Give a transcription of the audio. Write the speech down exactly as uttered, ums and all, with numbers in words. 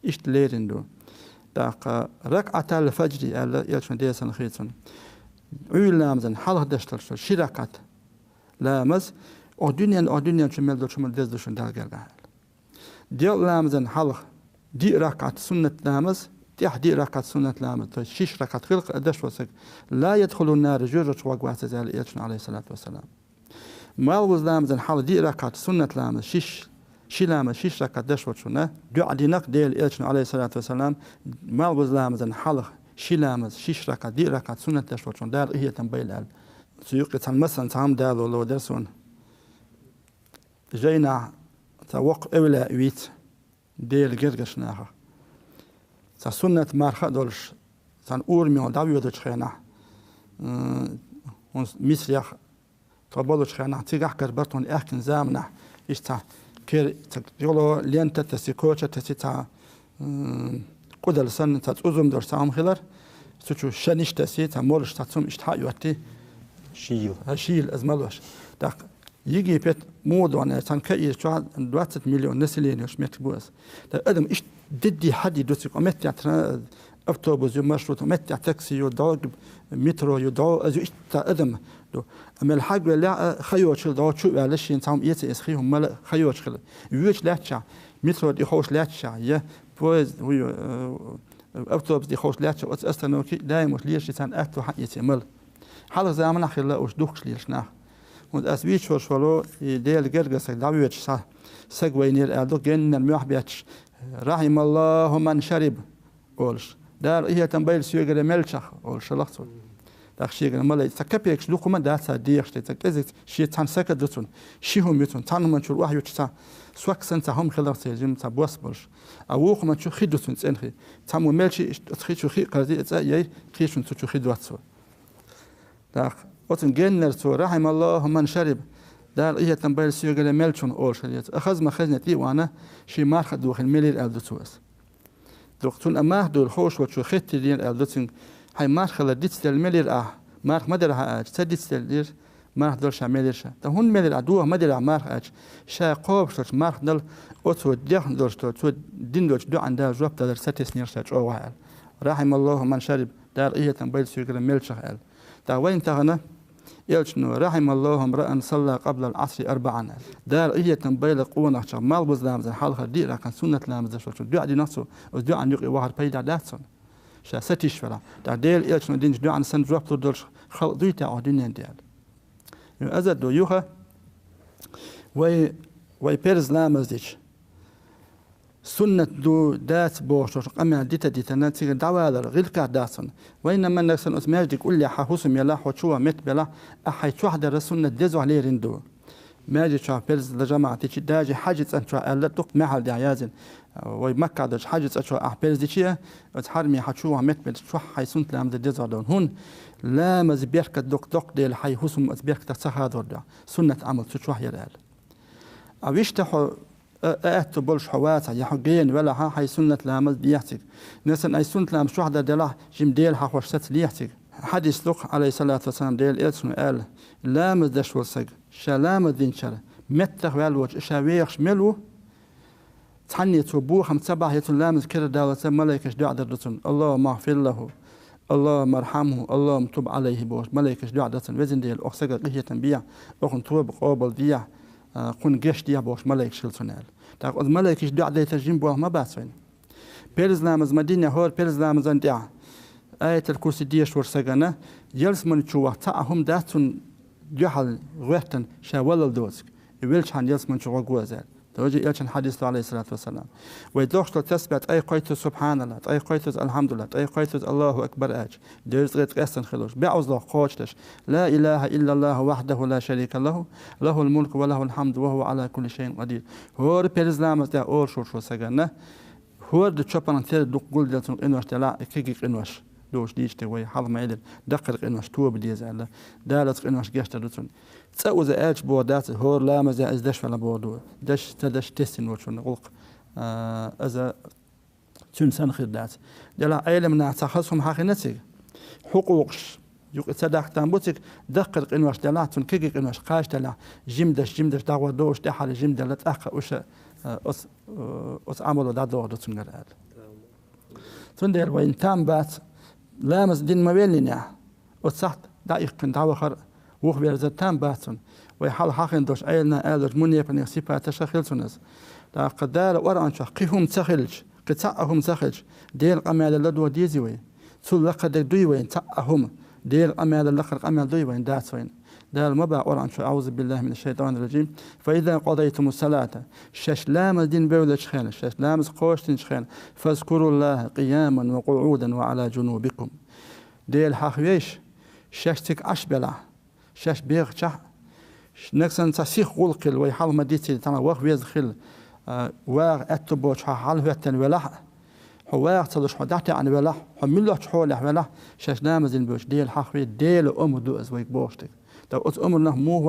Иштта лерина ду. ТӀаккха ракаӀатал фаджри аьлла, элчано деза хи цунна. Ӏуйра ламазан хьалха деш долчу ши ракаӀат ламаз, о дуьнен, о дуьнен чу мел долчу хӀуманна деза ду шуна Далла гергахь аьлла. Делкъа ламазан хьалха диъ ракаӀат суннат ламаз, тӀехь диъ ракаӀат суннат ламаз, то есть шиш ракаӀат хилла деш волу саг, ла ядхулун нара, жоьжахати чу ваг вац иза аьлла элчано, алейхиссалату вассалам. Малхбуза ламазан хьалха диъ ракаӀат суннат ламаз, шиш, ши ламаз, шиш ракаӀат деш волчунна, дуьӀа динарг Делан элчано, алейхиссалату вассалам, малхбуза ламазан хьалха ши ламаз, шиш ракаӀат, диъ ракаӀат суннат деш волчунна Дала къинхетам байла аьлла. Цу юккъе цхьана масална цхьа хӀума далор ло дара суна. Жайнахь цхьа воккха эвлаяъ вийца Делан гергарчу нахах. Цхьа суннат марха а долуш, цхьана урамехь дӀавоьдучу хенахь, м, хӀунда Мисрех тхо болучу хенахь, цигахь кара бара тхуна аьхкина заманахь, иштта цхьа кер, цхьа йоло лента а тесси, коча а тесси, цхьа, м, къудал санна, цхьа цӀузум долуш цхьа хӀума хилар, цу чу шаниш тесси, цхьа молуш, цхьа цум иштта хьа а йотти. Шийла. А, шийла, иза малош. ТӀаккха Египет муха догӀу аьлча, цхьана каира чохь двадцать миллион население йолуш меттиг бу иза. ТӀаккха адам иштта дидди хьади ду цига, меттехь тра-, автобус ю, маршрут, меттехь такси ю, догӀу метро ю, догӀу, иза ю иштта адам ду. Амма хьагвелла а, ха йоцуш хила догӀу чу а ваьлла, шена цхьа хӀума эца эца хи хӀума мала а ха йоцуш хила. Воьдуш лаьтташехь, метро тӀе ховш лаьтташехь, я поезд, хӀу ю, э, автобус тӀе ховш лаьтташехь, оцу остановке даимаш лелаш, царна аьтто хьаэца мала. Хьалха заманахь хилла уьш духкуш лелаш нах. ХӀунда ас вийчош волу и Делан гергара саг дӀавоьдуш схьа саг вайнера аьлла ду, геннара мохь бетташ, «Рахьималлаху ман шариб», олуш. «Дала къинхетам байла соьгара мелчах», олуш хилла цо. ТӀаккха шегара малайк, цхьа капекаш дукха хӀума дац цара дехаш, тӀе цхьа кӀезиг шен цхьана сака ду цунна, ши хӀума ю цунна, цхьана хӀуманна чуьра охьа ю цхьа сок санна цхьа хӀума хиларх церан жима цхьа бос болуш. А вукху хӀуманна чу хи ду цунна цӀена хи. Цхьаммо мелчи оцу хи чу хи а кхарзи, и цӀа а яй, кхечун цу чу хи доццо. ТӀаккха оцун геннара цо, «Рахьималлаху ман шариб», Дала къинхетам байла соьгара мелчунна олуш хилла иза. Ахаза ма хезна тӀе а вахана, шен марха а дохийна мелира аьлла ду цо иза. Дукха цунна а марха дуйла ховш волчо хеттийра аьлла ду цуьнга, хьайн марха хилар дицделла мелира ахь, марха ма дара хьан аьлча, ца дицделлера, марха дала ша мелира ша. ТӀаккха хӀунда мелира ахь, доха ма дира ахь марха аьлча, ша кхобуш долчу марха дала оцо дехна долчу, цо дина долчу доӀанна Дала жоп далар сатеснера ша чӀогӀа аьлла. «Рахьималлаху ман шариб», Дала къинхетам байла соьгара мелчах аьлла. ТӀаккха вайна тахана, элчано, «Рахьималлаху мраан салла къаблал Ӏасри арбаан», аьлла. Дала къинхетам байла къонахчех, малхбуза ламазан хьалхара диъ ракаӀат суннат ламаз деш волчунна дуьӀа динарх цо, оцу дуьӀан юкъе вахар пайда дац цунна, ша сатуьйсуш велахь. ТӀаккха Делан элчано динчу дуьӀанна санна жоп лур долуш халкъ дуй те оха дуьнен тӀе аьлла. Ю аза ду юха, вай, вай перз ламаз дича, суннат ду, дац бохуш долчу къамел дита-дитана, цигара дӀавалар гӀиллакхах дац хьуна. Вайна маннаг санна оцу маьждиг уллехь хьан хӀусам елахь, хьо чу ван меттабелахь, ахьа хьайн чохь дара суннат дезох лерина ду. Маьждиг чохь перз дан жамаӀат дичи, даже хьаьжи цӀан чохь аьлла, дукха маьхьал дехьа язйина. Вай Макка долчу хьаьжи цӀа чохь ахь перз дичи, оцу хьарамехь хьан чу ван меттабелча чохь хьайн суннат ламаз дезох ду. ХӀунда? Ламаз беркат дукха доккха дела, хьайн хӀусам оцу беркатах ца хадор ду. Суннат Ӏамал цу чохь яра аьлла. А вуьшта хьо, а, а аьтту болуш хьо вацахь, я хьо гена велахьа, хьайн суннат ламаз дехьа цига. Насан ай суннат ламаз чохь дар делахь, жима Дела хьахош саца лехьа цига. Хьадис ду-кх, Ӏалайхиссалату вассалам, Делан элчано аьлла, ламаз деш волу саг, ша ламаз динчара меттах ваьлла воцуш, ша вехаш мел ву, цхьанне цо бохам ца бахь, я цуьнан ламаз кера даллалца малайкаш дуьӀа дар ду цунна: «Аллахумма гӀфир лаху, Аллахумма архьамху, Аллахумма туб Ӏалайхи», бохуш, малайкаш дуьӀа дар цунна: «Везан Дела, оха сагах къинхетам бехьа, охуна тоба къобал дехьа, а, кхунна гечдехьа», бохуш, малайкаш хила цунна аьлла. ТӀаккха оцу малайкаш дуьӀа дайтар жима болх ма бац вайна. Перз ламаз ма динехь, хӀора перз ламазан тӀехь Аятал Курси дешаш волчу сагана, ялсамани чу вахча цхьа а хӀума дац цунна дуьхьал гӀоьртина ша валлал доцург. И велчхьана ялсамани чу гӀо го иза аьлла. Тоже элчан хьадис ду, Ӏалайхиссалату вассалам. Вай дохуш долу тасбихь ткъе кхойттаза «Субхьаналла», ткъе кхойттаза «Алхьамдулилла», ткъе кхойттаза «Аллаху акбар» аьлча, дезткъе ткъестан хилуш, бӀозлагӀа кхочушдеш: «Ла илаха иллаллаху вахьдаху ла шарика лаху, лахул мулку ва лахул хьамду ва хӀува Ӏала кулли шайин къадир». ХӀора перз ламаз тӀехь олуш волчу сагана, хӀорда чопанах тера дукха гулделла цунна къинош делахь, и кегий къинош, дуьйцуш дийцича вай хьалха ма-эллара, даккхара къинош тоба деза аьлла, Дала оцу къиношна гечдар ду цунна. ЦӀа уза аьлча боху дац, хӀора ламаз ян иза даш вала боху ду. Даш, ца даш тесна волчунна гӀуллакх, а, иза цуьнан санна хир дац. Делахь Ӏеламнаха цхьа хаза хӀума хьахийна цига. Хьукъукъаш юкъа ца дахка там бу цига, даккхара къинош делахь, цунна кегий къинош кхача делахь, жимдаш, жимдаш дагӀор дохуш тӀаьхьара жимделла, тӀаккха уьш, а, оцу, а, оцу Ӏамало дӀадохур ду цуьнгара аьлла. Цундела вайна там бац, ламаз дина ма веллинехь, оцу сахьт дӀаиккхина дӀавахар, вухаверзар там бац цунна. Вай хьалха хьахийна долуш Ӏелана аьллачу мунепанийн сипаташ а хила цунна иза. ТӀаккха Дала Къуръан чохь кхин хӀума ца хилча, кхин цхьа а хӀума ца хилча, Делан къамеле ладогӀа дезий вай? Цул лакхара дерг дуй вайн цхьа а хӀума? Делан къамеле лакхара къамел дуй вайн? Дац вайн. Дала ма боху Къуръан чу: «أعوذ بالله من الشيطان الرجيم. فإذا قضيتم الصلاة». Шаьш ламаз дина бевллачу хенахь, шаьш ламаз кхочушдинчу хенахь, «فاذكروا الله قياما وقعودا وعلى جنوبكم». Дела хьахавейша, шаьш цига Ӏаш белахь, шаьш бехачахь, нагахь санна цхьа сиха гӀуллакх хилла, вай хьалха ма дийцина, цхьана ваха веза хилла, а, ваха аьтто боцуш хьо хьалахӀоьттина велахь а, хьо ваха ца луш, хьо дӀатаьӀна велахь, хьо муьлххачу хьолехь велахь, шаьш ламаз дина бевллачу Дела хьахаве, Делан омра ду иза вайга бохуш дерг. ТӀаккха оцу омранах муха